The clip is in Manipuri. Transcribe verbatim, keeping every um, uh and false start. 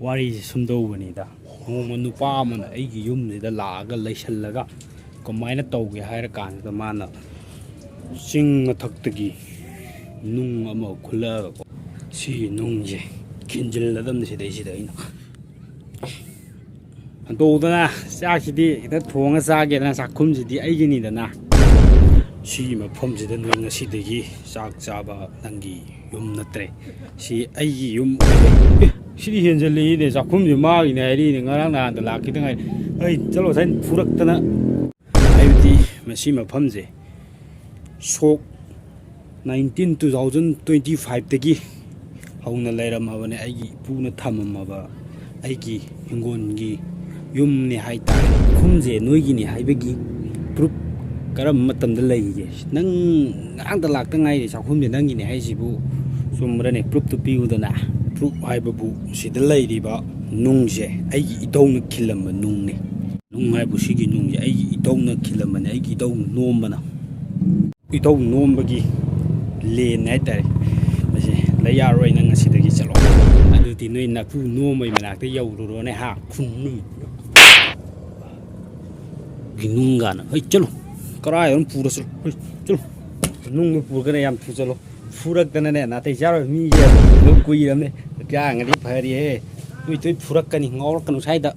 ꯋꯥꯔꯤꯁꯦ ꯁꯨꯝꯗꯧꯕꯅꯤꯗ, ꯅꯣꯡꯃ ꯅꯨꯄꯥ ꯑꯃꯅ ꯑꯩꯒꯤ ꯌꯨꯝꯁꯤꯗ ꯂꯥꯛꯑꯒ ꯂꯩꯁꯜꯂꯒ ꯀꯃꯥꯏꯅ ꯇꯧꯒꯦ ꯍꯥꯏꯔ ꯀꯥꯟꯁꯤꯗ, ꯃꯥꯅ ꯆꯤꯡ ꯃꯊꯛꯇꯒꯤ ꯅꯨꯡ ꯑꯃ ꯈꯨꯜꯂꯛꯑꯒꯀꯣ, ꯁꯤꯒꯤ ꯅꯨꯡꯁꯦ ꯈꯤꯟꯖꯤꯜꯂꯗꯕꯅꯤ ꯁꯤꯗꯩꯁꯤꯗ ꯑꯩꯅ꯫ ꯍꯟꯗꯣꯛꯎꯗꯅ, ꯆꯥꯛꯁꯤꯗꯤ ꯈꯤꯇꯪ ꯊꯣꯡꯉ ꯆꯥꯒꯦꯗꯅ, ꯆꯥꯛꯈꯨꯝꯁꯤꯗꯤ ꯑꯩꯒꯤꯅꯤꯗꯅ꯫ ꯁꯤꯒꯤ ꯃꯐꯝꯁꯤꯗ ꯅꯣꯏ ꯉꯁꯤꯗꯒꯤ ꯆꯥꯛ ꯆꯥꯕ ꯅꯪꯒꯤ ꯌꯨꯝ ꯅꯠꯇ꯭ꯔꯦ, ꯁꯤ ꯑꯩꯒꯤ ꯌꯨꯝ ꯑꯣꯏꯔꯦ꯫ ꯑꯦ, ꯁꯤꯗꯤ ꯍꯦꯟꯖꯜꯂꯛꯏꯅꯦ, ꯆꯥꯛꯈꯨꯝꯁꯦ ꯃꯥꯒꯤꯅꯦ ꯍꯥꯏꯔꯤꯅꯦ, ꯉꯔꯥꯡ ꯅꯍꯥꯟꯗ ꯂꯥꯛꯈꯤꯗ ꯉꯥꯏꯔꯤ꯫ ꯑꯩ ꯆꯠꯂꯣ, ꯉꯁꯥꯏ ꯐꯨꯔꯛꯇꯅ꯫ ꯍꯥꯏꯕꯗꯤ ꯃꯁꯤ ꯃꯐꯝꯁꯦ ꯁꯣꯛ ꯅꯥꯏꯟꯇꯤꯟ, ꯇꯨ ꯊꯥꯎꯖꯟ ꯇ꯭ꯋꯦꯟꯇꯤ ꯐꯥꯏꯚꯇꯒꯤ ꯍꯧꯅ ꯂꯩꯔꯝꯃꯕꯅꯦ, ꯑꯩꯒꯤ ꯏꯄꯨꯅ ꯊꯝꯃꯝꯃꯕ ꯑꯩꯒꯤ ꯍꯤꯡꯒꯣꯜꯒꯤ ꯌꯨꯝꯅꯦ ꯍꯥꯏꯇꯥꯔꯦ꯫ ꯆꯥꯛꯈꯨꯝꯁꯦ ꯅꯣꯏꯒꯤꯅꯦ ꯍꯥꯏꯕꯒꯤ ꯄ꯭ꯔꯨꯞ ꯀꯔꯝꯕ ꯃꯇꯝꯗ ꯂꯩꯒꯦ? ꯅꯪ ꯉꯔꯥꯡꯗ ꯂꯥꯛꯇ ꯉꯥꯏꯔꯤ, ꯆꯥꯛꯈꯨꯝꯁꯦ ꯅꯪꯒꯤꯅꯦ ꯍꯥꯏꯁꯤꯕꯨ ꯆꯨꯝꯕ꯭ꯔꯅꯦ? ꯄ꯭ꯔꯨꯞꯇꯨ ꯄꯤꯌꯨꯗꯅ꯫ ꯄ꯭ꯔꯨꯞ ꯍꯥꯏꯕꯕꯨ ꯁꯤꯗ ꯂꯩꯔꯤꯕ ꯅꯨꯡꯁꯦ ꯑꯩꯒꯤ ꯏꯙꯧꯅ ꯈꯤꯜꯂꯝꯕ ꯅꯨꯡꯅꯦ꯫ ꯅꯨꯡ ꯍꯥꯏꯕꯨ ꯁꯤꯒꯤ ꯅꯨꯡꯁꯦ ꯑꯩꯒꯤ ꯏꯙꯧꯅ ꯈꯤꯜꯂꯝꯕꯅꯦ, ꯑꯩꯒꯤ ꯏꯙꯧ ꯅꯣꯝꯕꯅ꯫ ꯏꯙꯧ ꯅꯣꯝꯕꯒꯤ ꯂꯦꯟ ꯍꯥꯏꯇꯥꯔꯦ꯫ ꯃꯁꯤ ꯂꯩ ꯌꯥꯔꯣꯏ, ꯅꯪ ꯉꯁꯤꯗꯒꯤ ꯆꯠꯂꯣ꯫ ꯑꯗꯨꯗꯤ ꯅꯣꯏ ꯅꯄꯨ ꯅꯣꯝꯕꯩ ꯃꯅꯥꯛꯇ ꯌꯧꯔꯨꯔꯣꯅꯦ ꯍꯥ, ꯈꯨꯟꯅꯨ꯫ ꯒꯤ ꯅꯨꯡ ꯀꯥꯟꯅ, ꯍꯣꯏ ꯆꯠꯂꯣ, ꯀꯔꯥꯏ ꯑꯗꯨꯝ ꯄꯨꯔ ꯆꯠꯂꯣ, ꯍꯣꯏ ꯆꯠꯂꯣ꯫ ꯅꯨꯡꯗꯣ ꯄꯨꯔꯒꯅꯦ ꯌꯥꯝ ꯊꯨ ꯆꯠꯂꯣ, ꯐꯨꯔꯛꯇꯅꯅꯦ ꯅꯥꯇꯩ ꯆꯥꯔꯣꯏ, ꯃꯤꯁꯦ ꯑꯗꯨꯝ ꯀꯨꯏꯔꯕꯅꯦ꯫ ꯀꯥꯡꯒꯗꯤ ꯐꯔꯤꯍꯦ, ꯇꯨꯏ ꯇꯨꯏ ꯐꯨꯔꯛꯀꯅꯤ, ꯉꯥꯎꯔꯛꯀꯅꯨ ꯁ꯭ꯋꯥꯏꯗ꯫